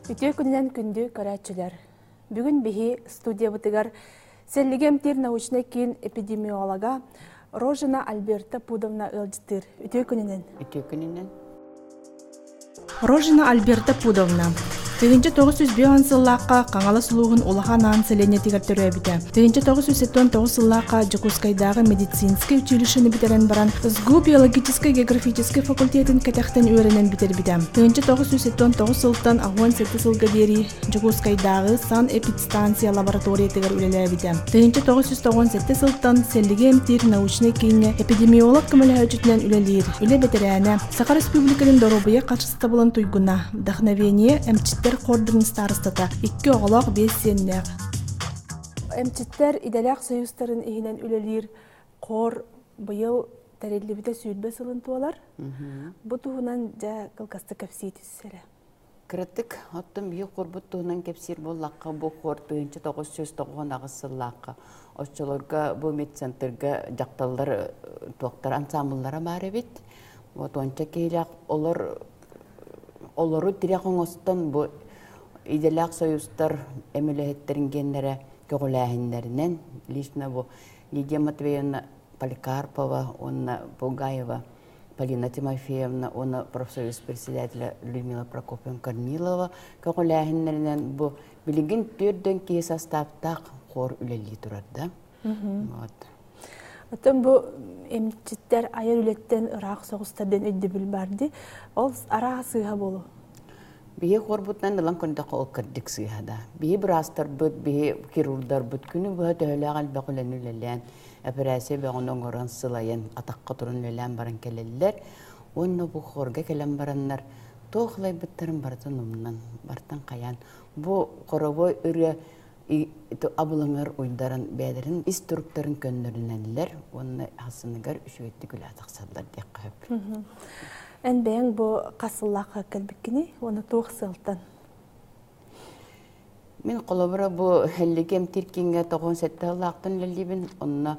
Үтүө күнүнэн күндү көрөөччүлэр! Бүгүн биһи студиябытыгар Сэллиги эмтиир научнай киин эпидемиолога Рожина Альберта Пудовна ыалдьыттыыр. Үтүө күнүнэн! Үтүө күнүнэн! Рожина Альберта Пудовна 1905 сыллаахха Хаҥалас улууһун Улахан Аан сэлиэнньэтигэр төрөөбүтэ. 1979 сыллаахха Дьокуускайдааҕы медицинскэй училищены бүтэрэн баран, СГУ биологическай-географическай факультетын кэтэхтэн үөрэнэн бүтэрбитэ. 1979 сылтан 87 сылга диэри Дьокуускайдааҕы санэпидстанция лабораториятыгар үлэлээбитэ. 1997 сылтан сэллиги эмтиир научнай кииҥҥэ эпидемиолог көмөлөһөөччүтүнэн үлэлиир, үлэ бэтэрээнэ, Саха Республикатын доруобуйа харыстабылын туйгуна, Вдохновение эмчиттэр хордарын старостата, икки оҕолоох биэс сиэннээх. Эмчиттэр идэлээх союзтарын иһинэн үлэлиир хор быйыл тэриллибитэ 20 сылын туолар. Бу туһунан дьэ кылгастык кэпсии түссэрэ. Кыратык, оттон биһи хорбут туһунан кэпсиир буоллахха, бу хор 1998 сыллаахха оччолорго бу медцентрга дьахталлар туохтар ансаамбыллара баар эбит. Вот уонча киһилээх олор олору тирэх оҥостон бу идэлээх союзтар эмилэһиттэрин геннэрэ көҕүлээһиннэринэн лично бу Лидия Матвеевна Поликарпова уонна Бугаева Полина Тимофеевна уонна профсоюз председателя Людмила Прокопьевна Корнилова көҕүлээһиннэринэн бу билигин түөрдөн киһи састааптаах хор үлэлии турар да. Вот. Оттон бу эмчиттэр айар үлэттэн ыраах соҕустар диэн өйдөбүл бар дии. Ол араас сыыһа буолуо. Биһи хорбутунан ылан көрдөххө ол кырдьык сыыһа да. Биһи быраастарбыт, биһи хирурдарбыт күнү быһа төһөлөөх элбэх үлэни үлэлээн Эпэрээссийэ бөҕөнү оҥорон сылайан, атахха туран үлэлээн баран кэлэллэр уонна бу хорга кэлэн бараннар туох ылайбыттарын барытын умнан, бартан хайаан бу хоровой ырыа абылаҥар уйдаран бэйэлэрин ис туруктарын көннөрүнэллэр уонна хасыныгар үчүгэйдик үлэ тахсаллар диэххэ сөп. Эн бэйэҥ бу хас сыллаахха кэлбиккиний уонна туох сыалтан? Мин холобура бу Эллиги эмтиир кииҥҥэ 97 сыллаахтан үлэлиибин. Онно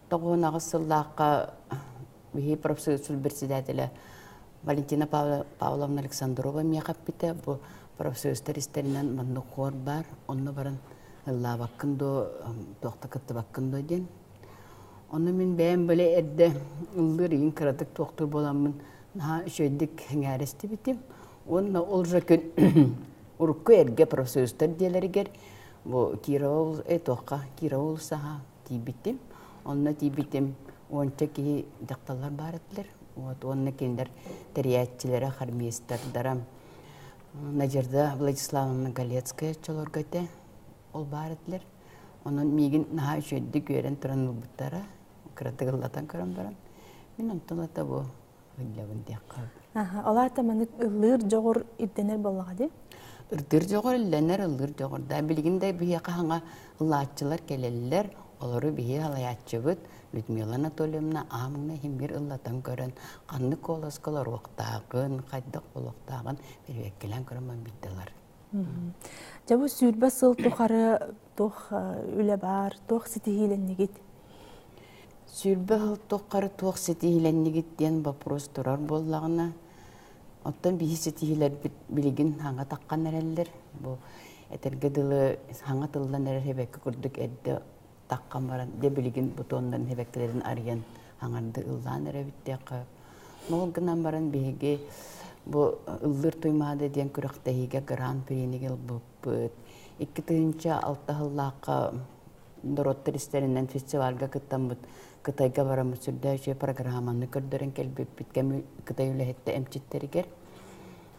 98 сыллаахха биһи профсоюз председателэ Валентина Павловна Александрова миэхэ эппитэ. Бу профсоюзтар истэринэн маннык хор баар. Онно баран ыллаабаккын дуо, туохта кыттыбаккын дуо диэн. Онно мин бэйэм били эрдэ ыллыыр игин кыратык туохтуур буоламмын наһаа үчүгэйдик сэҥээрэ истибитим. Уонна ол же күн урукку эргэ профсоюзтар дьиэлэригэр бу Кирова туохха Кирова уулуссаҕа тиийбитим. Онно тиийбитим уонча киһи дьахталлар баар этилэр. Вот уонна кинилэр тэрийээччилэрэ, хормейстердара Надежда Владиславовна Галецкая оччолорго этэ. Ол баар этилэр. Онон миигин наһаа үчүгэйдик үөрэн туран ылбыттара. Кыратык ыллатан көрөн баран. Мин онтон ата бу Ыллабын диэххэ. Ол аата маннык ыллыыр дьоҕур ирдэнэр буоллаҕа дии? Ырдыыр дьоҕур иллэнэр, ыллыыр дьоҕур да. Билигин да биһиэхэ хаҥа ыллааччылар кэлэллэр. Олору биһи салайааччыбыт Людмила Анатольевна аамҥа иһин биир ыллатан көрөн, ханнык куоласка олоруохтааҕын, хайдах буолуохтааҕын бэрэбиэркэлээн көрөн барбытталар. Дьэ бу 20 сыл тухары туох үлэ баар, туох ситиһиилэннигит? 20 сыл тухары туох ситиһиилэннигит диэн боппуруос турар буоллаҕына, оттон биһи ситиһиилэрбит билигин хаҥа таххан эрэллэр. Бу этэргэ дылы хаҥа тыллан эрэр хэбэкки курдук эрдэ таххан баран, дьэ билигин бутуоннарын хэбэккилэрин арыйан хаҥарды ыллаан эрэбит диэххэ. Ол гынан баран биһиги бу Ыллыыр Туймаада диэн күрэхтэһиигэ гран-приник ылбыппыт. 2006 сыллаахха норуоттар истэринэн фестивальга кыттаммыт Кытайга бараммыт сүрдээх үчүгэй программаны көрдөрөн кэлбиппит Кытай үлэһиттэ эмчиттэригэр.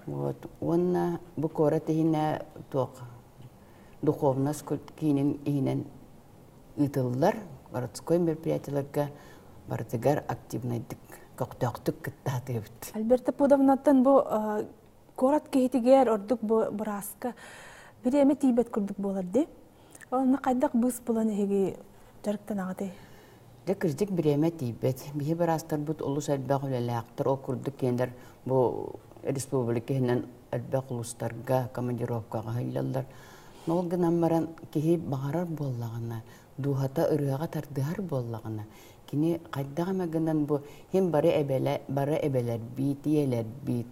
Вот. Уонна бу куорат иһинэ туох духовность киинин иһинэн ыытыллар городской мероприятиеларга барытыгар активнайдык көхтөөхтүк кыттаатыбыт. Альберта Пудовнаттан бу куорат киһитигэр ордук бу бырааска бириэмэ тиийбэт курдук буолар дии. Онно хайдах быыс булан эһиги дьарыктанаҕытый? Дьэ, кырдьык бириэмэ тиийбэт. Биһи быраастарбыт олус элбэх үлэлээхтэр. Ол курдук кинилэр бу республика иһинэн элбэх улуустарга командировкаҕа сылдьаллар. Ол гынан баран киһи баҕарар буоллаҕына, дууһата ырыаҕа тардыһар буоллаҕына, Кини хайдах эмэ гынан бу хим бары эбэлэ бары эбэлэрбит, ийэлэрбит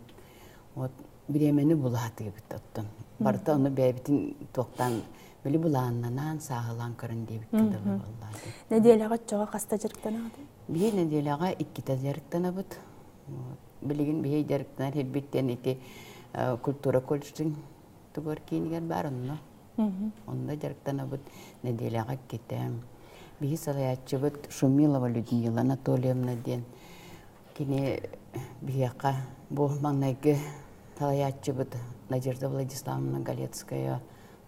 вот бириэмэни булаатыыбыт оттон. Барыта ону бэйэбитин туохтаан били былааннанан сааһылаан көрөн диэбиккэ дылы буоллаады. Нэдиэлэҕэ оччоҕо хаста дьарыктанаҕыт? Биһи нэдиэлэҕэ иккитэ дьарыктанабыт. Билигин биһи дьарыктанар сирбит диэн ити культура колледжын тугар киинигэр баар онно. Онно дьарыктанабыт нэдиэлэҕэ иккитэ. Биһи салайааччыбыт Шумилова Людмила Анатольевна диэн кини биһиэхэ бу маҥнайгы салайааччыбыт Надежда Владиславовна Галецкая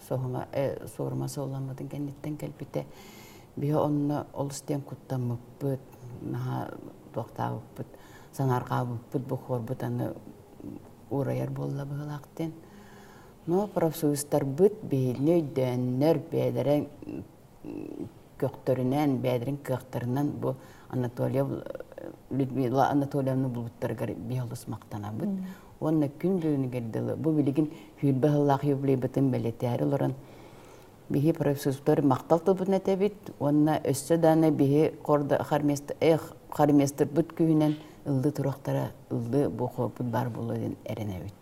суорума суолламмытын кэнниттэн кэлбитэ. Биһи онно олус диэн куттаммыппыт, наһаа туохтаабыппыт, санаарҕаабыппыт бу хуорбут аны уурайар буолла быһыылаах диэн. Но профсоюзтарбыт биһигини өйдөөннөр бэйэлэрэ көхтөрүнэн, бэйэлэрин кыахтарынан бу Анатолий Людмила Анатольевна булбуттарыгар биһи олус махтанабыт. Уонна күн бүгүнүгэр дылы бу билигин сүүрбэ сыллаах юбилейбытын бэлиэтээри олорон биһи профсоюзтар махтал тылбытын этэбит уонна өссө даҕаны биһи хормейстербыт күүһүнэн ыллыы туруохтара ыллыы буохуоппут баар буолуо диэн эрэнэбит.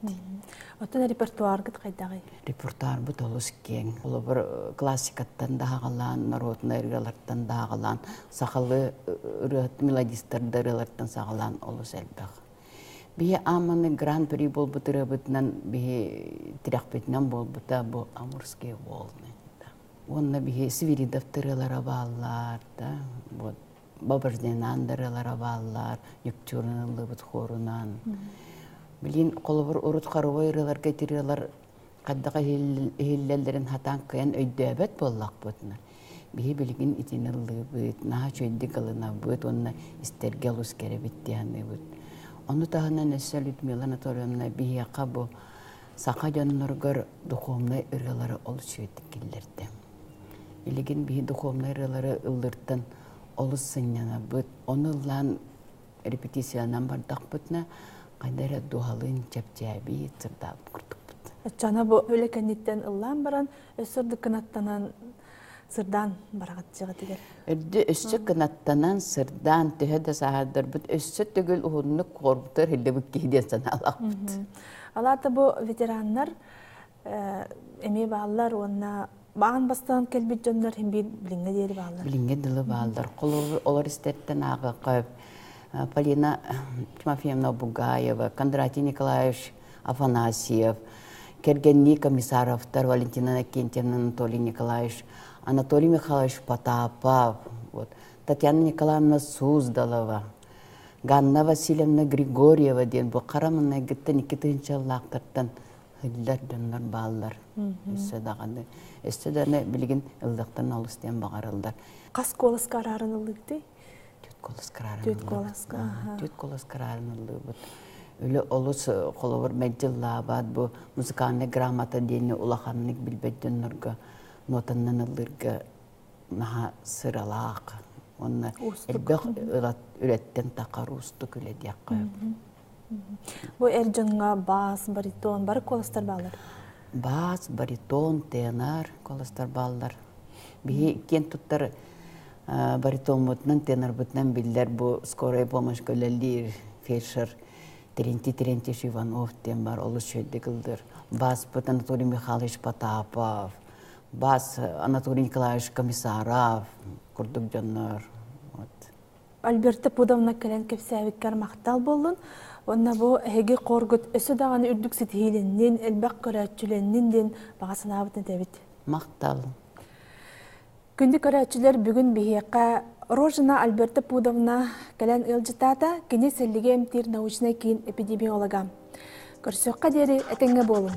Оттон репертуаргыт хайдаҕый? Репертуарбыт олус киэҥ. Холобур, классикаттан да аҕалаан, народнай ырыалартан да аҕалаан, сахалыы ырыаһыт мелодистар да ырыалартан саҕалаан олус элбэх. Биһи ааманы гран-при буолбут ырыабытынан биһи тирэхпитинэн буолбута бу Амурские волны. Уонна биһи Свиридов ырыалара бааллар, да, вот Бабаждинаан да ырыалара бааллар, Ньукчуурун ыллыбыт хуорунан. Билин холобур урут хоровой ырыаларга ити ырыалар хайдах иһиллэллэрин хатаан кыайан өйдөөбөт буоллахпытына, биһи билигин итини ыллыыбыт, наһаа үчүгэйдик ылынабыт уонна истэргэ олус кэрэбит дии саныыбыт. Ону таһынан өссө Людмила Анатольевна биһиэхэ бу саха дьонноругар духовнай ырыалары олус үчүгэйдик киллэрдэ. Билигин биһи духовнай ырыалары ыллыртан олус сынньанабыт. Ону ыллаан репетициянан бардахпытына, хайда эрэ дууһалыын чэпчээбит, сырдаабыт курдукпут. Оччоно бу үлэ кэнниттэн ыллаан баран, өссө ордук кынаттанан сырдаан бараҕыт дьиэҕитигэр. Үрдү өссө кынаттанан, сырдаан, төһө да сааһырдарбыт, өссө төгүл уһуннук хоорбутар иһиллибит киһи диэн санаалаахпыт. Алаата бу ветераннар эмиэ бааллар уонна баан бастаан кэлбит дьоннор иһин биир билиҥҥэ диэри бааллар. Билиҥҥэ дылы бааллар. Холобур, олор истэртэн ааҕыахха Полина Тимофеевна Бугаева, Кондратий Николаевич Афанасьев, кэргэннии Комиссаровтар Валентина Иннокентьевна, Анатолий Николаевич, Анатолий Михайлович Потапов, вот, Татьяна Николаевна Суздалова, Ганна Васильевна Григорьева диэн бу хара маҥнайгыттан икки тыһыынчалаахтартан ыллар дьоннор бааллар. Өссө даҕаны, өссө даҕаны билигин ыллыктан олус диэн баҕарыллар. Хас куоласка араарын ыллыгытый? Түөрт куоласка араарын Түөрт куоласка. Түөрт куоласка араарын ыллыыбыт. Үлэ олус холобур мэлдьи бу музыкальный грамота диэни улаханнык билбэт дьоннорго нотаннан ыллыырга наһаа сыралаах. Уонна элбэх үлэттэн тахар уустук үлэ диэххэ. Бу эр дьоҥҥо бас, баритон, бары куоластар бааллар. Бас, баритон, тенор куоластар бааллар. Биһи киэн туттар баритоммутунан, тенорбутунан биллэр бу скорая помощь үлэлиир фельдшер Терентий Терентьевич Иванов диэн бар олус үчүгэйдик ыллыыр. Баспыт Анатолий Михайлович Потапов, бас Анатолий Николаевич Комиссаров курдук дьоннор. Вот. Альберта Пудовна кэлэн кэпсээбиккэр махтал буоллун. Уонна бу эһиги хоргут өссө даҕаны үрдүк ситиһиилэннин, элбэх көрөөччүлэннин диэн баҕа санаабытын этэбит. Махтал. Күндү көрөөччүлэр бүгүн биһиэхэ Рожина Альберта Пудовна кэлэн ыалдьытаата, кини сэллиги эмтиир научнай киин эпидемиолога. Көрсүөххэ диэри этэҥҥэ буолуҥ.